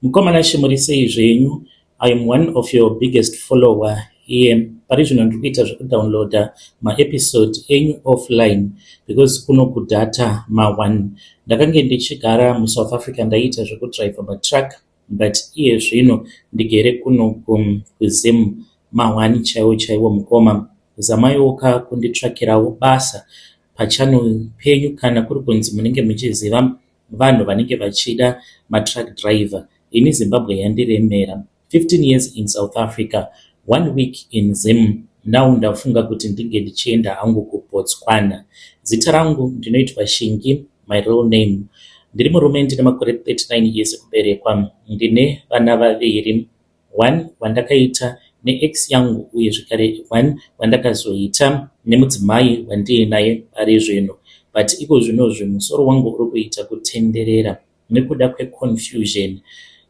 Mukoma Nashe, muri sei zvenyu? I am one of your biggest follower here. Pari zvino ndiri kuita zvekudownloada maepisode enyu offline because kuno kudata ma1. Ndakange ndichigara muSouth Africa, ndaiita zvekudriver matruck, but iye zvino ndigere kuno kuZim ma1 chaiwo chaiwo. Mukoma, zamaiwoka kunditsvakirawo basa pachannel penyu kana kuri kunzi munenge muchiziva vanhu vanenge vachida matruck driver. Ini Zimbabwe yandiremera. 15 years in South Africa, one week in Zim. Now ndafunga kuti ndinge ndichienda hangu kuBotswana. Zita rangu ndinoitwa Shingi, my real name. Ndiri murume, ndine makore 39 years ekuberekwa. Ndine vana vaviri, one wandakaita neex yangu uye zvekare one wandakazoita nemudzimai wandiinaye pari zvino. But iko zvinozvi musoro wangu uri kuita kutenderera nekuda kweconfusion.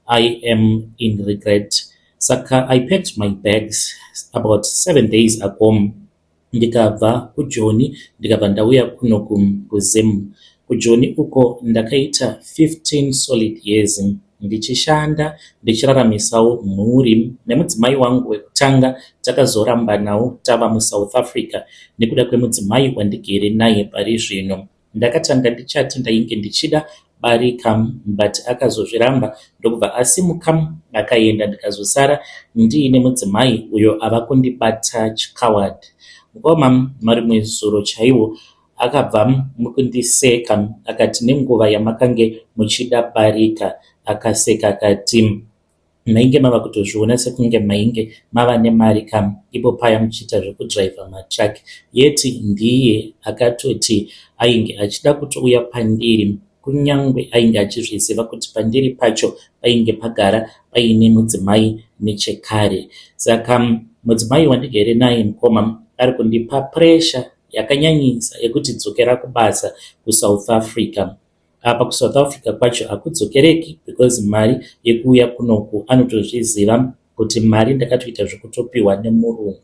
I am in regret. Saka I packed my bags about 7 days ago, ndikabva kuJoni, ndikabva ndauya kuno kuZim. KuJoni uko ndakaita 15 solid years ndichishanda, ndichiraramisawo mhuri nemudzimai wangu wekutanga. Takazorambanawo tava muSouth Africa nekuda kwemudzimai wandigere naye pari zvino. Ndakatanga ndichati ndainge ndichida barika, but akazozviramba, ndokubva asimuka akaenda, ndikazosara ndiine mudzimai uyo ava kundibata chicoward. Mukoma, marimwe zuro chaiwo akabva mukundiseka, akati nenguva yamakange muchida barika, akaseka akati mainge mava kutozviona sekunge mainge mava nemari kam ipo paya muchiita zvekudhiraivha matruck. Yet ndiye akatoti ainge achida kutouya pandiri, kunyange ainge achizviziva kuti pandiri pacho painge pagara paine mudzimai nechekare. Saka mudzimai wandigere naye, mukoma, ari kundipa puresha yakanyanyisa yekuti dzokera kubasa kuSouth Africa. Apa kuSouth Africa kwacho hakudzokereki because mari yekuuya kunoku anotozviziva kuti mari ndakatoita zvekutopiwa nemurungu.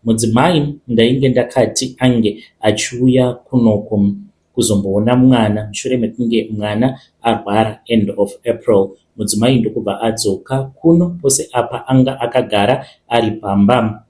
Mudzimai ndainge ndakati ange achiuya kunoku kuzomboona mwana mushure mekunge mwana arwara end of April. Mudzimai ndokubva adzoka kuno. Pose apa anga akagara ari pamba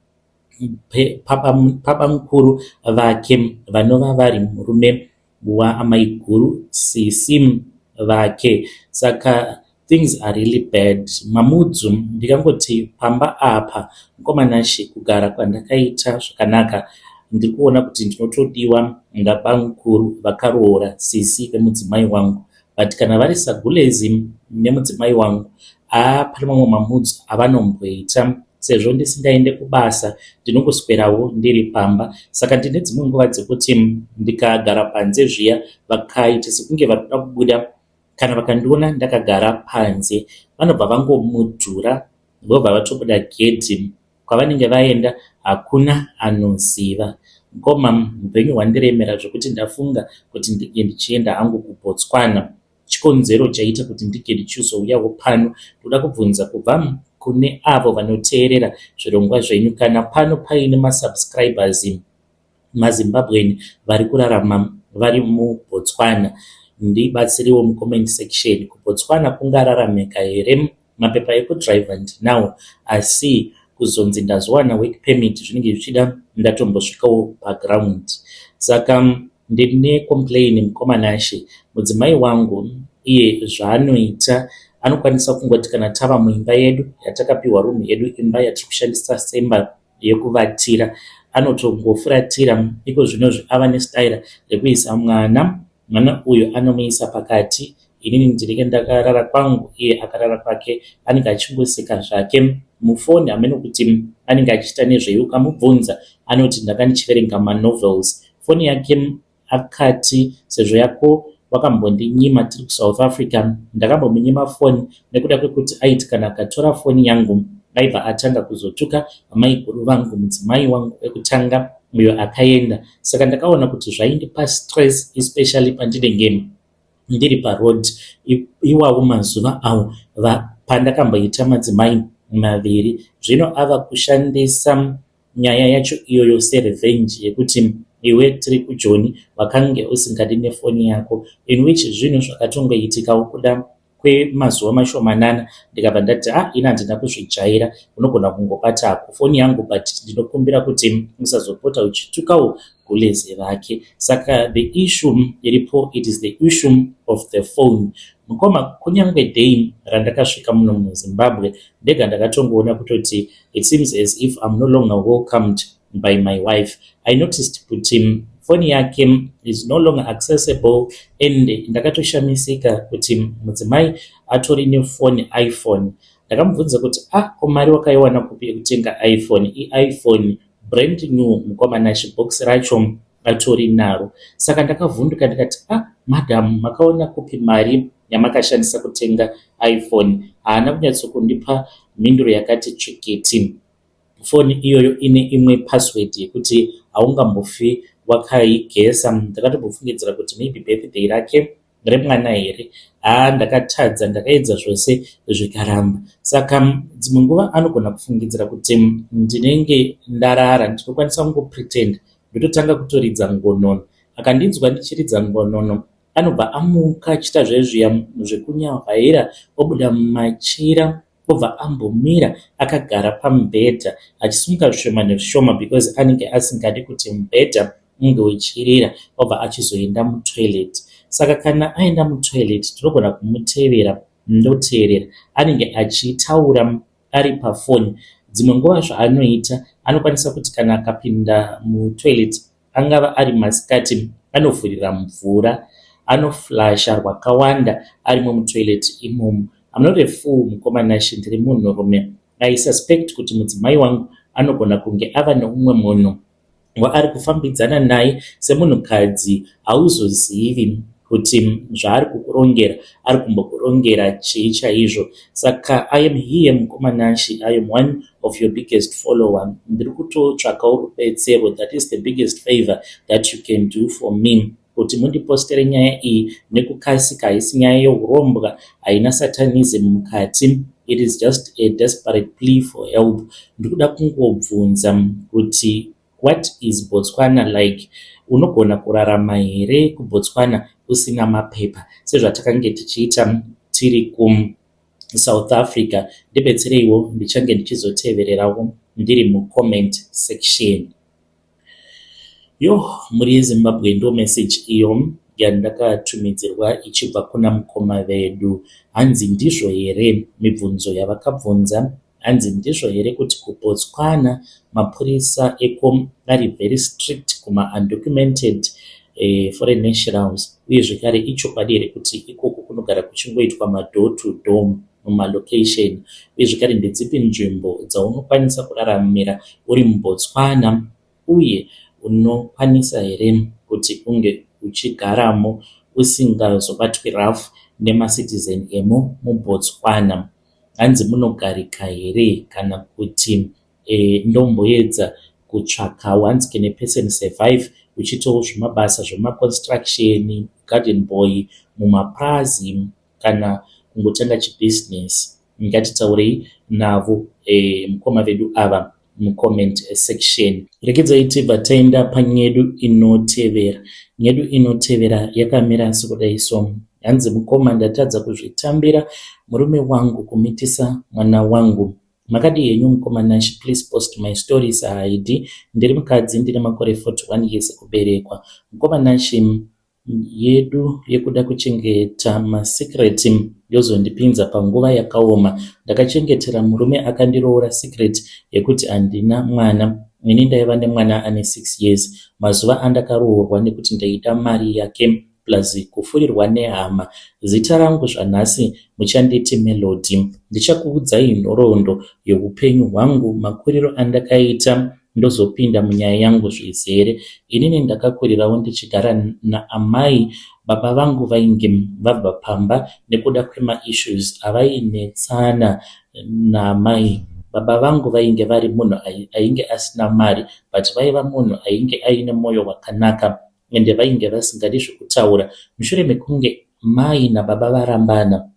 pabamukuru vake, vanova vari murume waamaiguru sisi vake. Saka things are really bad, mamudzu. Ndikangoti pamba apa, mukoma Nashe, kugara kwandakaita zvakanaka, ndiri kuona kuti ndinotodiwa nabamukuru vakaroora sisi vemudzimai wangu. But kana vari sagulezi nemudzimai wangu, haa, pane mamwe mamudzu avanomboita. Sezvo ndisingaende kubasa, ndinongoswerawo ndiri pamba, saka ndine dzimwe nguva dzekuti ndikagara panze zviya, vakaita sekunge vari kuda kubuda, kana vakandiona ndakagara panze, vanobva vangomudhura, vobva vatobuda gedhi. Kwavanenge vaenda hakuna anoziva. Mukoma, upenyu hwandiremera zvekuti ndafunga kuti ndinge ndichienda hangu kuBotswana. Chikonzero chaita kuti ndinge ndichizouyawo pano, ndoda kubvunza kubva kune avo vanoteerera zvirongwa zvenyu kana pano paine masubscribers maZimbabwean vari kurarama vari muBotswana. Ndibatsirewo mucomment section. KuBotswana kungararamika here? Mapepa ekudhiraivha ndinawo, asi kuzonzi ndazowana work permit zvinenge zvichida ndatombosvikawo paground. Saka ndine complain, mukoma Nashe. Mudzimai wangu iye zvaanoita, anokwanisa kungoti kana tava muimba yedu yatakapiwa, rumu yedu, imba yatiri kushandisa semba yekuvatira, anotongofuratira. Iko zvinozvi ava nesitaira rekuisa mwana. Mwana uyu anomuisa pakati, inini ndinenge ndakarara kwangu, iye akarara kwake. Anenge achingoseka zvake mufoni, hameno kuti anenge achiita nezvei. Ukamubvunza anoti ndanga ndichiverenga manovels. Foni yake akati sezvo yako wakambondinyima tiri kuSouth Africa. Ndakambomunyima foni nekuda kwekuti aiti kana akatora foni yangu aibva atanga kuzotuka amaiguru vangu, mudzimai wangu wekutanga uyo akaenda. Saka ndakaona kuti zvaindipa stress, especially pandinenge ndiri paroad. Iwawo mazuva awo pandakamboita madzimai maviri. Zvino ava kushandisa nyaya yacho iyoyo serevenge yekuti iwe tiri kuJoni wakange usingadi nefoni yako, in which zvinhu zvakatongoitikawo kuda. Kwemazuva mashomanana ndikabva ndati, "Ah, ini handina kuzvijaira. Unogona kungobata hako foni yangu, but ndinokumbira kuti usazopota uchitukawo gulezi vake." Saka the issue iripo, it is the issue of the phone, mukoma. Kunyange day randakasvika muno muZimbabwe ndega, ndakatongoona kutoti it seems as if I'm no longer welcomed by my wife. I noticed kuti foni yake is no longer accessible and ndakatoshamisika kuti mudzimai atori nefoni, iPhone. Ndakamubvunza kuti, "Ah, ko mari wakaiwana kupi yekutenga iPhone?" IiPhone brand new, mukomana, chibhokisi racho atori naro. Saka ndakavhunduka ndikati, "Ah, madam, makaona kupi mari yamakashandisa kutenga iPhone?" Haana kunyatsokundipa mhinduro yakati tsvikiti. Foni iyoyo ine imwe password yekuti haungambofi wakaigesa. Ndakatombofungidzira kuti maybe birthday rake remwana here. Haa, ndakatadza, ndakaedza zvose zvikaramba. Saka dzimwe nguva anogona kufungidzira kuti ndinenge ndarara. Ndinokwanisa kungopretend, ndototanga kutoridza ngonono. Akandinzwa ndichiridza ngonono, anobva amuka achiita zvezviya zvekunyahwaira, obuda mumachira, obva ambomira akagara pamubhedha achisimuka zvishoma nezvishoma, because anenge asingadi kuti mubhedha unge uchirira, obva achizoenda mutoilet. Saka kana aenda mutoilet, tinogona kumutevera, ndoteerera anenge achitaura ari pafoni. Dzimwe nguva zvaanoita, anokwanisa kuti kana akapinda mutoilet, angava ari masikati, anovhurira mvura, anoflasha rwakawanda arimo mutoilet imomo. I'm not a fool, mukoma Nashe, ndiri munhurume. I suspect kuti mudzimai wangu anogona kunge ava neumwe munhu waari kufambidzana naye. Semunhukadzi hauzozivi kuti zvaari kukurongera, ari kumbokurongera chii chaizvo. Saka I am here, mukoma Nashe, I am one of your biggest follower. Ndiri kutotsvakawo rubetsero. That is the biggest favor that you can do for me, kuti mundipostere nyaya iyi nekukasika. Haisi nyaya yeurombwa, haina satanism mukati. It is just a desperate plea for help. Ndikuda kungobvunza kuti what is Botswana like? Unogona kurarama here kuBotswana usina mapepa sezvatakange tichiita tiri kuSouth Africa? Ndibetsereiwo, ndichange ndichizotevererawo ndiri mucomment section. Yo, mhuri yeZimbabwe, ndo message iyo yandakatumidzirwa ichibva kuna mukoma vedu. Hanzi ndizvo here, mibvunzo yavakabvunza, hanzi ndizvo here kuti kuBotswana mapurisa eko ari very strict kumaundocumented foreign nationals? Uye zvekare, ichokwadi here kuti ikoko kunogara kuchingoitwa madoor to door mumalocation? Uye zvekare, ndedzipi nzvimbo dzaunokwanisa kuraramira uri muBotswana, uye unokwanisa here kuti unge uchigaramo usingazobatwi rough nemacitizen emo muBotswana? Hanzi munogarika here kana kuti ndomboedza kutsvakawo? Hanzi can a person survive uchiitawo zvemabasa zvemaconstruction, garden boy mumapurazi, kana kungotanga chibhizinesi? Ngatitaurei navo mukoma vedu ava mucomment section. Regedzai tibva taenda panyedu inotevera. Nyedu inotevera yakamira sekudai so. Hanzi, "Mukoma, ndatadza kuzvitambira, murume wangu kumitisa mwana wangu." "Makadi henyu, mukoma Nash? Please post my stories. Haidi, ndiri mukadzi, ndine makore 41 years ekuberekwa. Mukoma Nash, yedu yekuda kuchengeta masecret yozondipinza panguva yakaoma. Ndakachengetera murume akandiroora secret yekuti handina mwana. Ini ndaiva nemwana ane 6 years mazuva andakaroorwa, nekuti ndaida mari yake plus kufurirwa nehama. Zita rangu zvanhasi muchanditi Melody. Ndichakuudzai nhoroondo yeupenyu hwangu, makuriro andakaita, ndozopinda munyaya yangu zvizere. Inini ndakakurirawo ndichigara naamai. Baba vangu vainge vabva pamba nekuda kwemaissues avainetsana naamai. Baba vangu vainge vari munhu ainge asina mari, but vaiva munhu ainge aine mwoyo wakanaka ende vainge vasingadi zvekutaura. Mushure mekunge mai nababa varambana,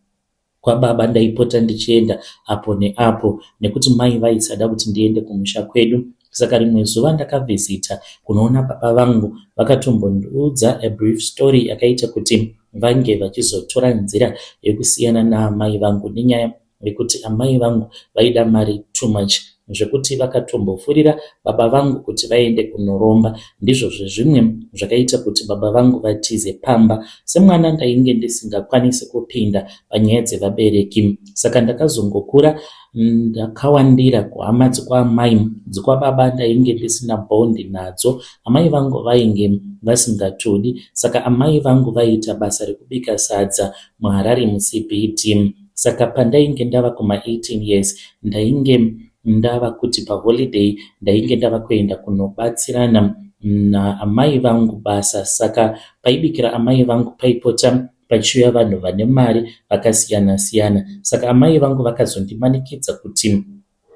kwababa ndaipota ndichienda apo neapo, nekuti mai vaisada kuti ndiende kumusha kwedu. Saka rimwe zuva ndakavhizita kunoona baba vangu. Vakatombondiudza a brief story yakaita kuti vange vachizotora nzira yekusiyana naamai vangu nenyaya yekuti amai vangu vaida mari too much zvekuti vakatombofurira baba vangu kuti vaende kunoromba. Ndizvo zvezvimwe zvakaita kuti baba vangu vatize pamba. Semwana ndainge ndisingakwanisi kupinda panyaya dzevabereki saka ndakazongokura ndakawandira kuhama dzekwaamai, dzekwababa ndainge ndisina bond nadzo. Amai vangu vainge vasingatodi saka amai vangu vaiita basa rekubika sadza muHarare muCBD. Saka pandainge ndava kuma 18 years ndainge ndava kuti paholiday ndainge ndava kuenda kunobatsirana naamai vangu basa. Saka paibikira amai vangu paipota pachiuya vanhu vane mari vakasiyana siyana. Saka amai vangu vakazondimanikidza kuti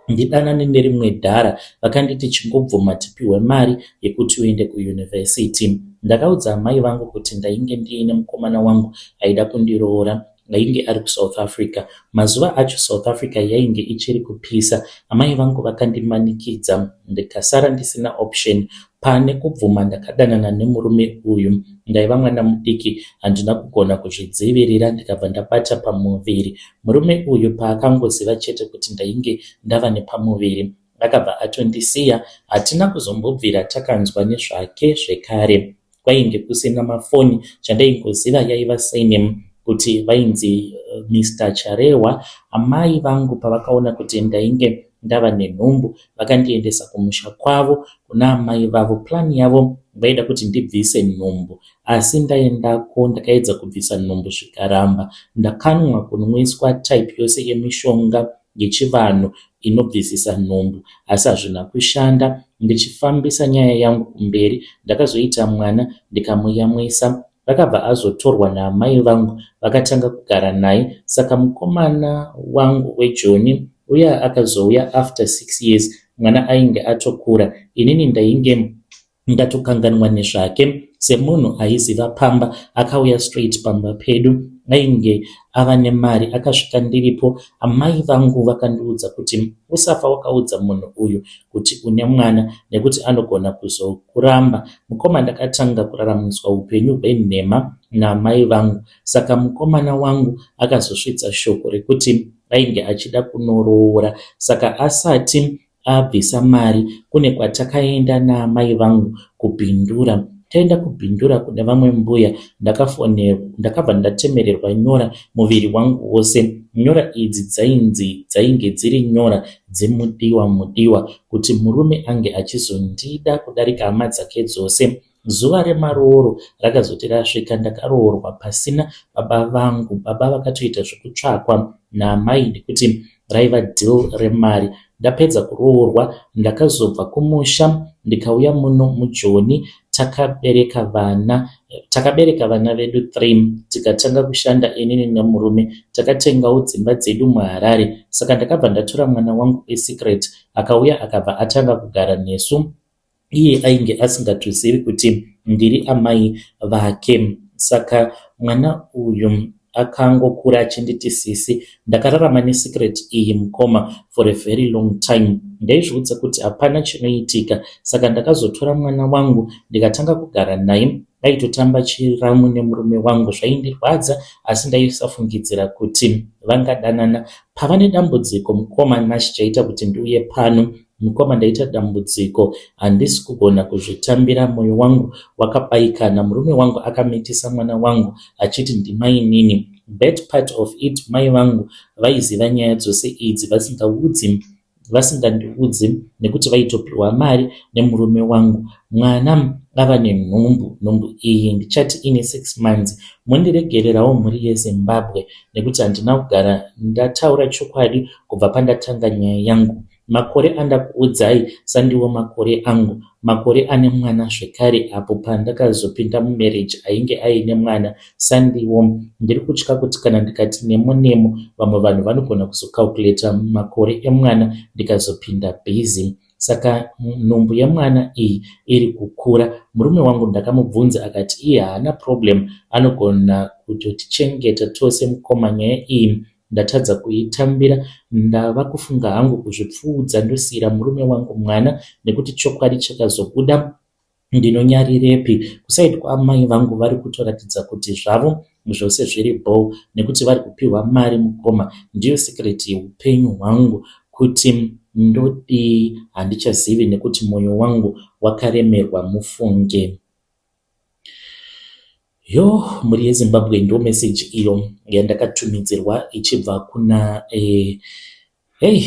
ndidanane nerimwe dhara vakanditi chingobvuma tipihwe mari yekuti uende kuyunivhesiti. Ndakaudza amai vangu kuti ndainge ndiine mukomana wangu aida kundiroora ainge ari kuSouth Africa. Mazuva acho South Africa yainge ichiri kupisa. Amai vangu vakandimanikidza ndikasara ndisina option. Pane kubvuma ndakadanana nemurume uyu. Ndaiva mwana mudiki handina kugona kuzvidzivirira ndikabva ndabata pamuviri. Murume uyu paakangoziva chete kuti ndainge ndava nepamuviri akabva atondisiya. Hatina kuzombobvira takanzwa nezvake zvekare. Kwainge kusina mafoni chandaingoziva yaiva surname kuti vainzi Mr Charehwa. Amai vangu pavakaona kuti ndainge ndava nenhumbu vakandiendesa kumusha kwavo kuna amai vavo. Plan yavo vaida kuti ndibvise nhumbu asi ndaendako ndakaedza kubvisa nhumbu zvikaramba. Ndakanwa kunwiswa type yose yemishonga yechivanhu inobvisisa nhumbu asi hazvina kushanda. Ndichifambisa nyaya yangu kumberi ndakazoita mwana ndikamuyamwisa. Akabva azotorwa naamai vangu vakatanga kugara naye. Saka mukomana wangu wejoni uya akazouya after 6 years mwana ainge atokura. Inini ndainge ndatokanganwa nezvake. Semunhu aiziva pamba akauya straight pamba pedu. Ainge ava nemari akasvika ndiripo. Amai vangu vakandiudza kuti usafa wakaudza munhu uyu kuti une mwana nekuti anogona kuzokuramba. Mukoma ndakatanga kuraramiswa upenyu hwenhema naamai vangu. Saka mukomana wangu akazosvitsa shoko rekuti ainge achida kunoroora. Saka asati abvisa mari kune kwatakaenda naamai vangu kuBindura. Taenda kuBindura kune vamwe mbuya ndakabva ndatemererwa nyora muviri wangu wose. Nyora idzi dzainzi dzainge dziri nyora dzemudiwa mudiwa kuti murume ange achizondida kudarika hama dzake dzose. Zuva remarooro rakazoti rasvika ndakaroorwa pasina baba vangu. Baba vakatoita zvekutsvakwa naamai nekuti raiva deal remari. Ndapedza kuroorwa ndakazobva kumusha ndikauya muno muJoni. Takabereka vana takabereka vana vedu 3 tikatanga kushanda inini nemurume. Takatengawo dzimba dzedu muHarare. Saka ndakabva ndatora mwana wangu esecret akauya akabva atanga kugara nesu. Iye ainge asingatozivi kuti ndiri amai vake. Saka mwana uyu akangokura achinditi sisi. Ndakararama nesecret iyi mukoma for a very long time. Ndaizviudza kuti hapana chinoitika. Saka ndakazotora mwana wangu ndikatanga kugara naye. Aitotamba chiramu nemurume wangu zvaindirwadza asi ndaisafungidzira kuti vangadanana. Pava nedambudziko mukoma Nash chaita kuti ndiuye pano. Mukoma ndaita dambudziko handisi kugona kuzvitambira moyo wangu wakabaikana. Murume wangu akamitisa mwana wangu achiti ndimainini. Bad part of it mai vangu vaiziva nyaya dzose idzi vasingandiudzi nekuti vaitopiwa mari nemurume wangu. Mwana ava nenhumbu. Nhumbu iyi ndichati ine 6 months. Mondiregererawo mhuri yeZimbabwe nekuti handina kugara ndataura chokwadi kubva pandatanga nyaya yangu. Makore andakuudzai sandiwo makore angu. Makore ane mwana zvekare apo pandakazopinda mumarriage ainge aine mwana sandiwo. Ndiri kutya kuti kana ndikati nemo nemo vamwe vanhu vanogona kuzocalculata makore emwana ndikazopinda busy. Saka nhumbu yemwana iyi iri kukura. Murume wangu ndakamubvunza akati iye haana problem anogona kutotichengeta tose mukoma nyaya iyi ndatadza kuitambira. Ndava kufunga hangu kuzvipfuudza ndosiyira murume wangu mwana nekuti chokwadi chakazobuda. Ndinonyarirepi? Kuside kwaamai vangu vari kutoratidza kuti zvavo zvose zviri bhoo nekuti vari kupihwa mari mukoma ndiyo secret yeupenyu hwangu kuti ndodii handichazivi nekuti moyo wangu wakaremerwa mufunge. Yoh mhuri yeZimbabwe ndo message iyo yandakatumidzirwa ichibva kuna eh, hey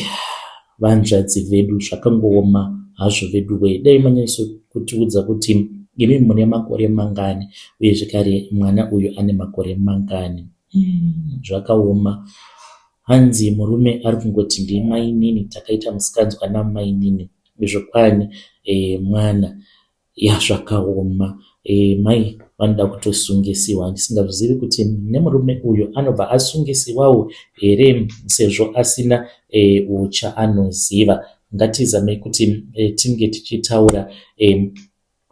vanzvadzi vedu zvakangooma hazvo veduwee dai manyatso kutiudza kuti imi mune makore mangani uye zvekare mwana uyu ane makore mangani mm, zvakaoma hanzi murume ari kungoti ndimainini takaita musikanzwa namainini izvo kwani e, mwana Yah zvakaoma mai vanoda kutosungisiwa ndisingazvizivi kuti nemurume uyu anobva asungisiwawo here sezvo asina chaanoziva. Ngatizamei kuti tinge tichitaura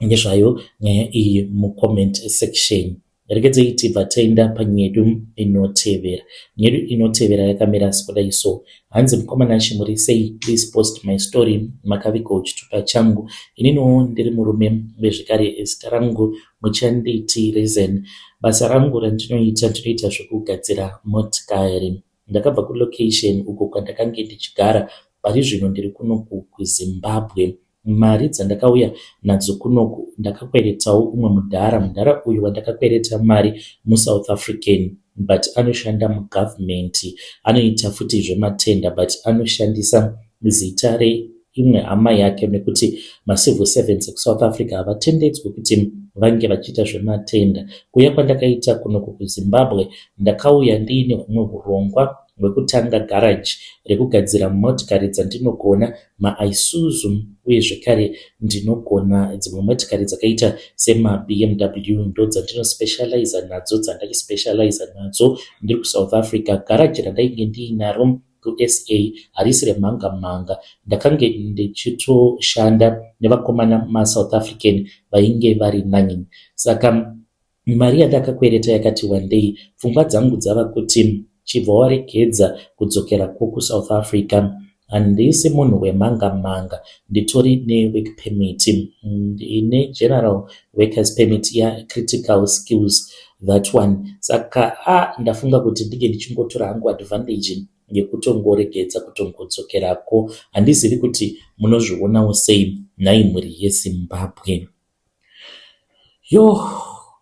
nezvayo nyaya iyi mucomment section. Regedzei tibva taenda panyedu inotevera. Nyedu inotevera yakamira sekudai so. Hanzi mukoma Nashe muri sei please post my story makavigawo chitupa changu. Ininiwo ndiri murume vezvekare zita rangu muchanditi Reason. Basa rangu randinoita ndinoita zvekugadzira motikari. Ndakabva kulocation uko kwandakange ndichigara pari zvino ndiri kunoku kuZimbabwe. Mari dzandakauya nadzo kunoku ndakakweretawo umwe mudhara. Mudhara uyu wandakakwereta mari muSouth African but anoshanda mugovernment. Anoita futi zvematender but anoshandisa zita reimwe hama yake nekuti macivil servants ekuSouth Africa havatendedzwe kuti vange vachiita zvematender. Kuuya kwandakaita kunoku kuZimbabwe ndakauya ndiine humwe hurongwa hwekutanga garage rekugadzira motikari dzandinogona maIsuzu uye zvekare ndinogona dzimwe motikari dzakaita semaBMW ndodzandinospecializer nadzo dzandaispecializer nadzo ndiri kuSouth Africa. Garaji randainge ndiinaro kuSA harisi remhanga mhanga ndakange ndichitoshanda nevakomana maSouth African vainge vari nine saka Mari yandakakwereta yakati wandei, pfungwa dzangu dzava kuti chibva waregedza kudzokera ko kuSouth Africa. Handisi munhu wemhanga mhanga, nditori nework permit. Ndine general workers permit yacritical skills that one. Saka ah ndafunga kuti ndinge ndichingotora hangu advantage yekutongoregedza kutongodzokerako. Handizivi kuti munozvionawo sei nhai mhuri yeZimbabwe. Yoh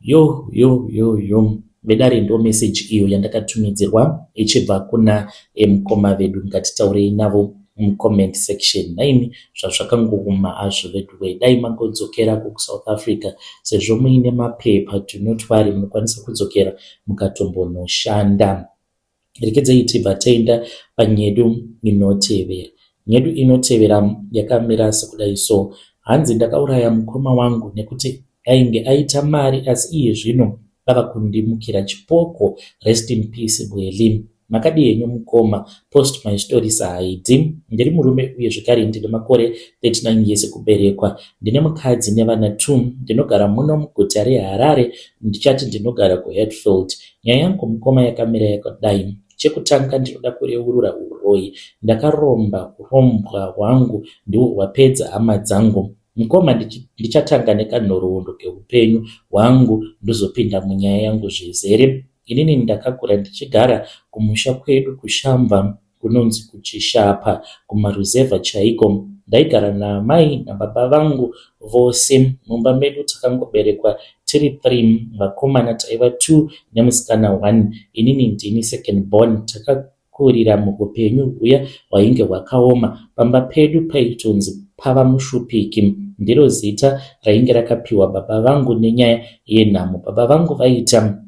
yoh yoh yoh yoh vedare ndo message iyo yandakatumidzirwa ichibva kuna mukoma vedu ngatitaurei navo mucomment section nhaimi zvazvakangooma hazvo veduwee dai mangodzokera kuSouth Africa sezvo muine mapepa do not worry munokwanisa kudzokera mukatombonoshanda. Rekedzai tibva taenda panyedu inotevera. Nyedu inotevera yakamira sekudai so. Hanzi ndakauraya mukoma wangu nekuti ainge aita mari asi iye zvino ava kundimukira chipoko. Rest in peace Bweli. Makadii henyu mukoma? Post my story saHaidi. Ndiri murume uye zvekare ndine makore 39 years ekuberekwa. Ndine mukadzi nevana two. Ndinogara muno muguta reHarare. Ndichati ndinogara kuHatfield. Nyaya yangu mukoma yakamira yakadai. Chekutanga ndinoda kureurura huroyi. Ndakaromba hurombwa hwangu ndihwo hwapedza hama dzangu. Mukoma ndichatanga nekanhoroondo kehupenyu hwangu ndozopinda munyaya yangu zvizere. Inini ndakakura ndichigara kumusha kwedu kuShamva. kunonzi kuChishapa kumaruzevha chaiko. Ndaigara naamai nababa vangu vose mumba medu takangoberekwa tiri three vakomana taiva two nemusikana one inini ndini second born. Takakurira muhupenyu huya hwainge hwakaoma. Pamba pedu paitonzi pava Mushupiki ndiro zita rainge rakapiwa baba vangu nenyaya yenhamo. Baba vangu vaiita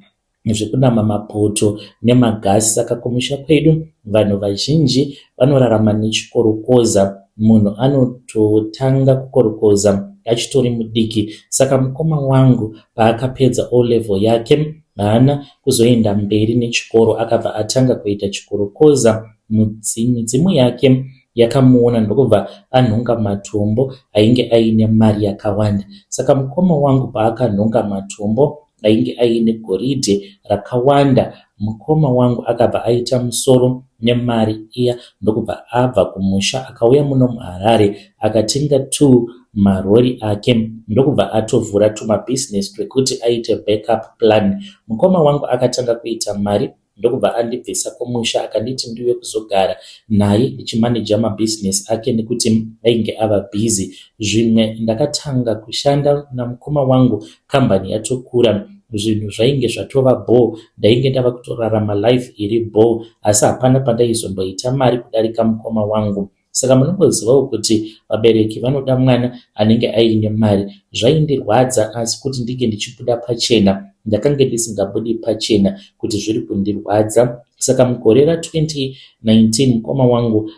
zvekunama mapoto nemagasi saka kumusha kwedu vanhu vazhinji vanorarama nechikorokoza. Munhu anototanga kukorokoza achitori mudiki saka mukoma wangu paakapedza O level yake haana kuzoenda mberi nechikoro akabva atanga kuita chikorokoza midzimu yake yakamuona ndokubva anhonga matombo ainge aine mari yakawanda saka mukoma wangu paakanhonga matombo Ainge aine goridhe rakawanda. Mukoma wangu akabva aita musoro nemari iya ndokubva abva kumusha akauya muno muHarare akatenga tu marori ake ndokubva atovhura tumabhizinesi twekuti aite backup plan. Mukoma wangu akatanga kuita mari ndokubva andibvisa kumusha akanditi ndiuye kuzogara naye ndichimaneja mabhizinesi ake nekuti ainge ava busy. Zvimwe ndakatanga kushanda namukoma wangu kambani yatokura. Zvinhu zvainge zvatova bhoo, ndainge ndava kutorarama life iri bhoo asi hapana pandaizomboita mari kudarika mukoma wangu. Saka munongozivawo kuti vabereki vanoda mwana anenge aine mari. Zvaindirwadza asi kuti ndinge ndichibuda pachena ndakange ndisingabudi pachena kuti zviri kundirwadza. Saka mugore ra2019 mukoma wangu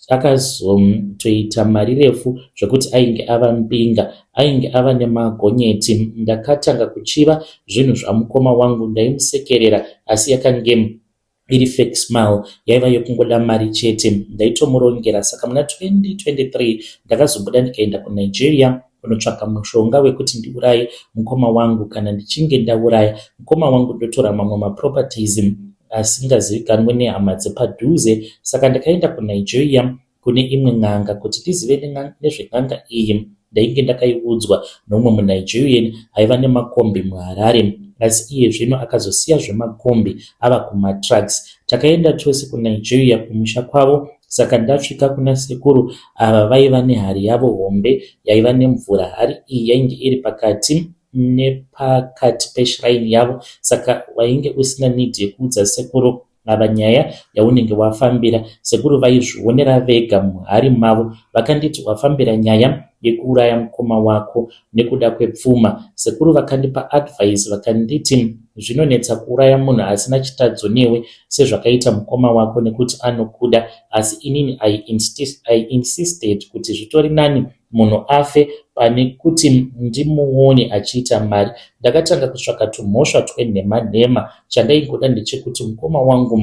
akazotoita mari refu zvekuti ainge ava mbinga, ainge ava nemagonyeti. Ndakatanga kuchiva zvinhu zvamukoma wangu, ndaimusekerera asi yakange iri fake smile, yaiva yekungoda mari chete. Ndaitomurongera. Saka muna 2023 ndakazobuda ndikaenda kuNigeria kunotsvaka mushonga wekuti ndiuraye mukoma wangu. Kana ndichinge ndauraya mukoma wangu ndotora mamwe maproperties asingazivikanwe nehama dzepadhuze. Saka ndakaenda kuNigeria kune imwe n'anga kuti ndizive nezven'anga iyi. Ndainge ndakaiudzwa neumwe muNigerian aiva nemakombi muHarare, asi iye zvino akazosiya zvemakombi ava kumatrucks. Takaenda tose kuNigeria kumusha kwavo. Saka ndasvika kuna sekuru ava, vaiva nehari yavo hombe yaiva nemvura. Hari iyi yainge iri pakati nepakati peshrine yavo, saka wainge usina need yekuudza sekuru ava nyaya yaunenge wafambira. Sekuru vaizvionera vega muhari mavo. Vakanditi, "Wafambira nyaya yekuuraya mukoma wako nekuda kwepfuma." Sekuru vakandipa advice, vakanditi zvinonetsa kuuraya munhu asina chitadzo newe sezvakaita mukoma wako nekuti anokuda. Asi inini I insisted kuti zvitori nani munhu afe pane kuti ndimuone achiita mari. Ndakatanga kutsvaka tumhosva twenhema nhema. Chandaingoda ndechekuti mukoma wangu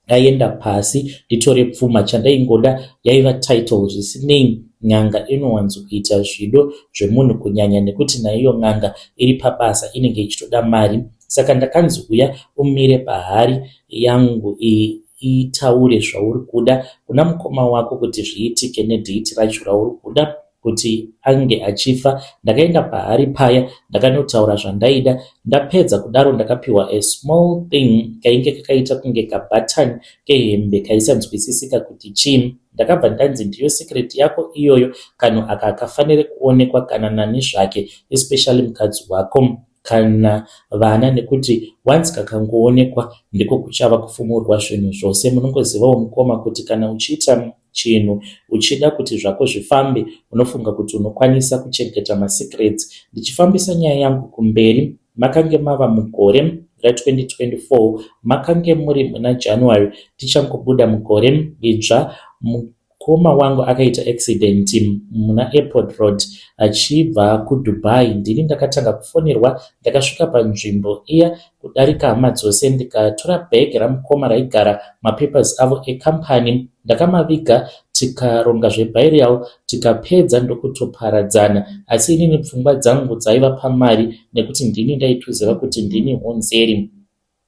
aenda pasi nditore pfuma. Chandaingoda yaiva title. Zvisinei, n'anga inowanzokuita zvido zvemunhu, kunyanya nekuti naiyo n'anga iri pabasa inenge ichitoda mari. Saka ndakanzi, "Uya umire pahari yangu iyi, itaure zvauri kuda kuna mukoma wako kuti zviitike nedate racho rauri kuda kuti ange achifa." Ndakaenda pahari paya, ndakanotaura zvandaida. Ndapedza kudaro ndakapiwa a small thing kainge kakaita kunge kabhatani kehembe kaisanzwisisika kuti chii. Ndakabva ndanzi, "Ndiyo secret yako iyoyo. Kanhu aka hakafaniri kuonekwa kana nani zvake, especially mukadzi wako kana vana, nekuti once kakangoonekwa ndiko kuchava kufumurwa zvinhu zvose." Munongozivawo mukoma kuti kana uchiita chinhu uchida kuti zvako zvifambe, unofunga kuti unokwanisa kuchengeta masecrets. Ndichifambisa nyaya yangu kumberi, makange mava mugore ra2024, makange muri muna January, tichangobuda mugore idzva. Mukoma wangu akaita accident muna Airport Road achibva kuDubai. Ndini ndakatanga kufonerwa. Ndakasvika panzvimbo iya kudarika hama dzose, ndikatora bhegi ramukoma raigara mapapers avo ekambani. Ndakamaviga, tikaronga zveburial, tikapedza ndokutoparadzana. Asi inini pfungwa dzangu dzaiva pamari nekuti ndini ndaitoziva kuti ndini honzeri.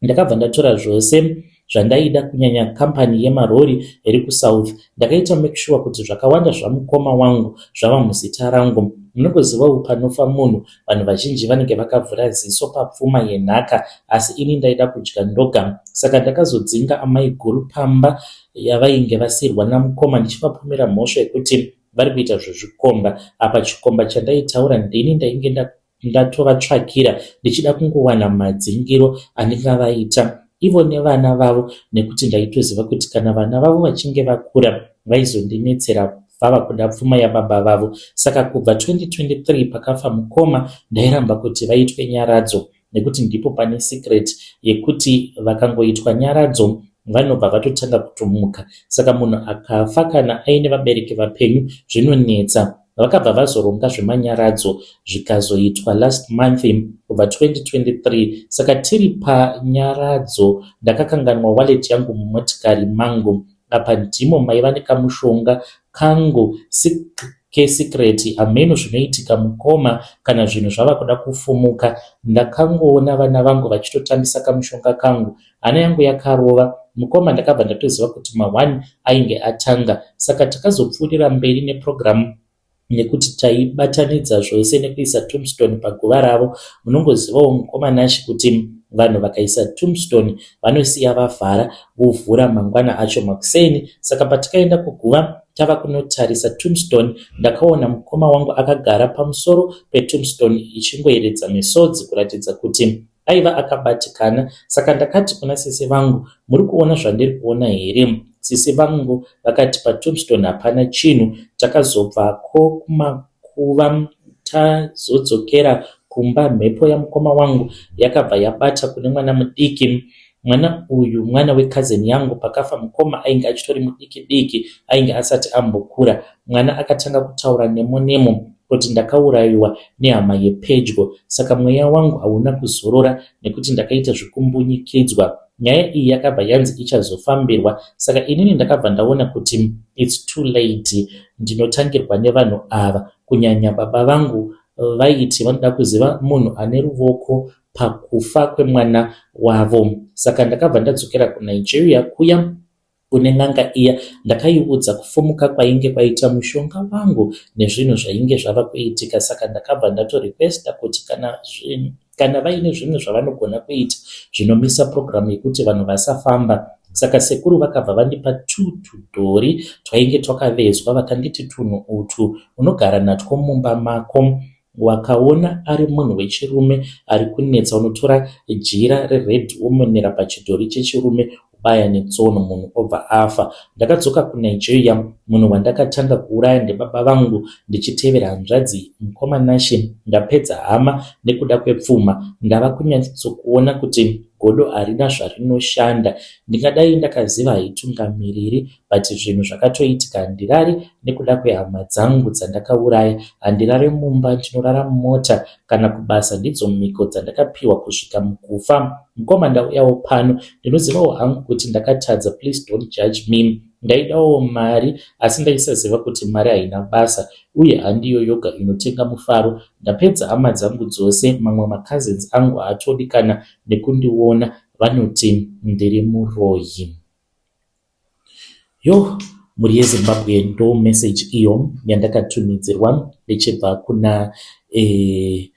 Ndakabva ndatora zvose zvandaida, kunyanya kambani yemarori iri kuSouth. Ndakaita make sure kuti zvakawanda zvamukoma wangu zvava muzita rangu. Munongozivawo panofa munhu vanhu vazhinji vanenge vakavhura ziso papfuma yenhaka, asi ini ndaida kudya ndoga. Saka ndakazodzinga amai guru pamba yavainge vasirwa namukoma, ndichivapomera mhosva yekuti vari kuita zvezvikomba. Apa chikomba chandaitaura ndini ndainge ndatovatsvakira ndichida kungowana madzingiro andingavaita ivo nevana vavo, nekuti ndaitoziva kuti kana vana vavo vachinge vakura vaizondinetsera vava kuda pfuma yababa vavo. Saka kubva 2023 pakafa mukoma ndairamba kuti vaitwe nyaradzo, nekuti ndipo pane secret yekuti vakangoitwa nyaradzo vanobva vatotanga kutomuka. Saka munhu akafa kana aine vabereki vapenyu zvinonetsa. Vakabva vazoronga zvemanyaradzo, zvikazoitwa last month kubva 2023. Saka tiri panyaradzo ndakakanganwa wallet yangu mumotikari mangu. Apa ndimo maiva nekamushonga kangu. Kesecret hameno zvinoitika mukoma kana zvinhu zvava kuda kufumuka. Ndakangoona vana vangu vachitotambisa kamushonga kangu. Hana yangu yakarova mukoma ndakabva ndatoziva kuti ma-one ainge atanga. Saka takazopfuurira mberi neprogram nekuti taibatanidza zvose nekuisa tombstone paguva ravo. Munongozivawo mukoma Nashy kuti vanhu vakaisa tombstone vanosiya vavhara vovhura mangwana acho makuseni. Saka patikaenda kuguva tava kunotarisa tombstone ndakaona mukoma wangu akagara pamusoro petombstone ichingoeredza misodzi kuratidza kuti aiva akabatikana. Saka ndakati kuna sisi vangu muri kuona zvandiri kuona here? Sisi vangu vakati patombstone hapana chinhu. Takazobvako kumakuva tazodzokera kumba mhepo yamukoma wangu yakabva yabata kune mwana mudiki. Mwana uyu mwana wecousin yangu pakafa mukoma ainge achitori mudiki diki ainge asati ambokura. Mwana akatanga kutaura nemo nemo kuti ndakaurayiwa nehama yepedyo saka mweya wangu hauna kuzorora nekuti ndakaita zvekumbunyikidzwa. Nyaya iyi yakabva yanzi ichazofambirwa saka inini ndakabva ndaona kuti it's too late ndinotangirwa nevanhu ava kunyanya baba vangu vaiti vanoda kuziva munhu ane ruvoko pakufa kwemwana wavo. Saka ndakabva ndadzokera kuNigeria kuya kune n'anga iya ndakaiudza kufumuka kwainge kwaita mushonga wangu nezvinhu zvainge zvava kuitika saka ndakabva ndatorequesta kuti kana kana vaine zvimwe zvavanogona kuita zvinomisa purogiramu yekuti vanhu vasafamba. Saka sekuru vakabva vandipa tutudhori twainge twakavezwa vakanditi tunhu utwu unogara natwo mumba mako. Wakaona ari munhu wechirume ari kunetsa unotora jira rered womonera pachidhori chechirume wobaya netsono munhu obva afa. Ndakadzoka kuNigeria munhu wandakatanga kuuraya ndibaba vangu ndichitevera hanzvadzi mukoma Nashe. Ndapedza hama nekuda kwepfuma. Ndava kunyatsokuona kuti godo harina zvarinoshanda. Ndingadai ndakaziva haitungamiriri but zvinhu zvakatoitika handirari nekuda kwehama dzangu dzandakauraya. Handirare mumba ndinorara mumota kana kubasa ndidzo mhiko dzandakapiwa kusvika mukufa. Mukoma ndauyawo pano ndinozivawo hangu kuti ndakatadza please don't judge me. Ndaidawo mari asi ndaisaziva kuti mari haina basa uye handiyo yoga inotenga mufaro. Ndapedza hama dzangu dzose mamwe macousins angu haatodi kana nekundiona vanoti ndiri muroyi. Yo mhuri yeZimbabwe ndo message iyo yandakatumidzirwa ndichibva kuna hey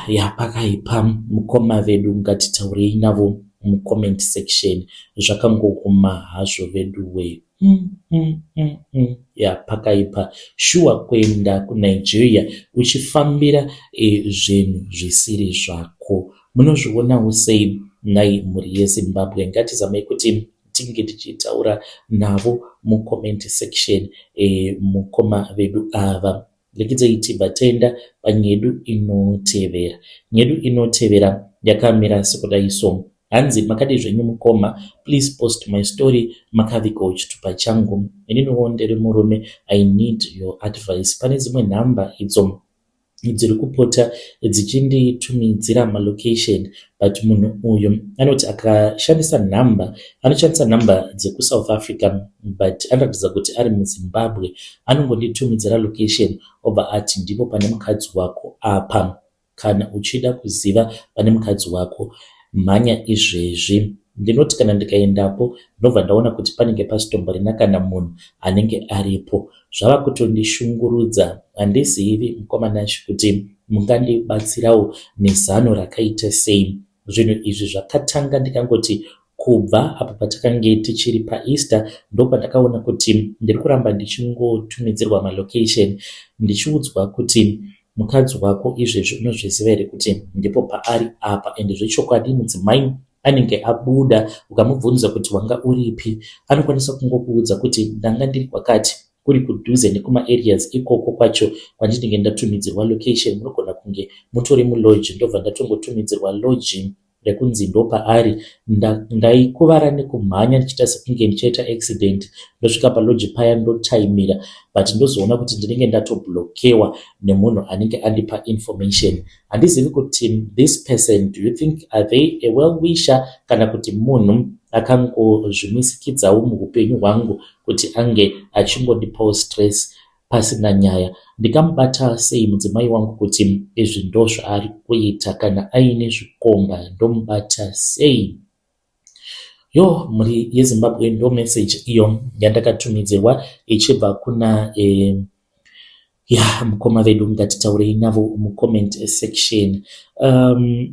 yapakaipa mukoma vedu ngatitaurei navo mucomment section zvakangoguma hazvo veduwe Ya pakaipa shuwa kuenda kuNigeria uchifambira zvinhu zvisiri zvako. Munozvionawo sei nhai mhuri yeZimbabwe? Ngatizamei kuti tinge tichitaura navo mucomment section mukoma vedu ava. Rekidzai tibva taenda panyedu inotevera. Nyedu inotevera yakamira sekudai so. Hanzi makadii zvenyu mukoma please post my story makavigawo chitupa changu. Ininiwo ndiri murume I need your advice. Pane dzimwe nhamba idzo dziri kupota dzichinditumidzira malocation but munhu uyu anoti akashandisa nhamba anoshandisa nhamba dzekuSouth Africa but anoratidza kuti ari muZimbabwe anongonditumidzira location obva ati ndipo pane mukadzi wako apa kana uchida kuziva pane mukadzi wako mhanya izvezvi. Ndinoti kana ndikaendapo ndinobva ndaona kuti panenge pasitomborina kana munhu anenge aripo. Zvava kutondishungurudza handizivi mukoma Nashe kuti mungandibatsirawo nezano rakaita sei. Zvinhu izvi zvakatanga ndikangoti kubva apo patakange tichiri paEaster ndopandakaona kuti ndiri kuramba ndichingotumidzirwa malocation ndichiudzwa kuti mukadzi wako izvezvi unozviziva here kuti ndipo paari apa ende zvechokwadi mudzimai anenge abuda ukamubvunza kuti wanga uripi anokwanisa kungokuudza kuti ndanga ndiri kwakati kuri kudhuze nekumareas ikoko kwacho kwandinenge ndatumidzirwa location munogona kunge mutori mulodge ndobva ndatongotumidzirwa lodge rekunzi ndopaari ndaikuvara nekumhanya ndichiita sekunge ndichaita accident ndosvika palodge paya ndotaimira but ndozoona kuti ndinenge ndatoblokewa nemunhu anenge andipa information handizivi kuti this person do you think are they a well wisher kana kuti munhu akangozvimisikidzawo muupenyu hwangu kuti ange achingondipawo stress. pasina nyaya. Ndingamubata sei mudzimai wangu kuti izvi ndozvaari kuita kana aine zvikomba ndomubata sei? Yo mhuri yeZimbabwe ndo message iyo yandakatumidzirwa ichibva kuna ya mukoma vedu. Ngatitaurei navo mucomment section.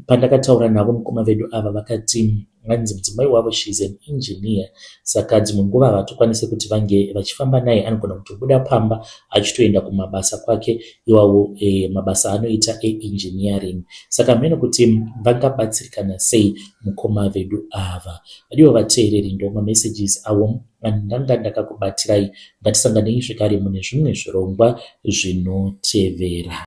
Pandakataura navo mukoma vedu ava vakati hanzi mudzimai wavo, she is an engineer, saka dzimwe nguva havatokwanisi kuti vange vachifamba naye. Anogona kutobuda pamba achitoenda kumabasa kwake iwawo, mabasa anoita eengineering. Saka hameno kuti vangabatsirikana sei mukoma vedu ava. Vadiwa vateereri, ndo mamessages avo andanga ndakakubatirai. Ngatisanganei zvekare mune zvimwe zvirongwa zvinotevera.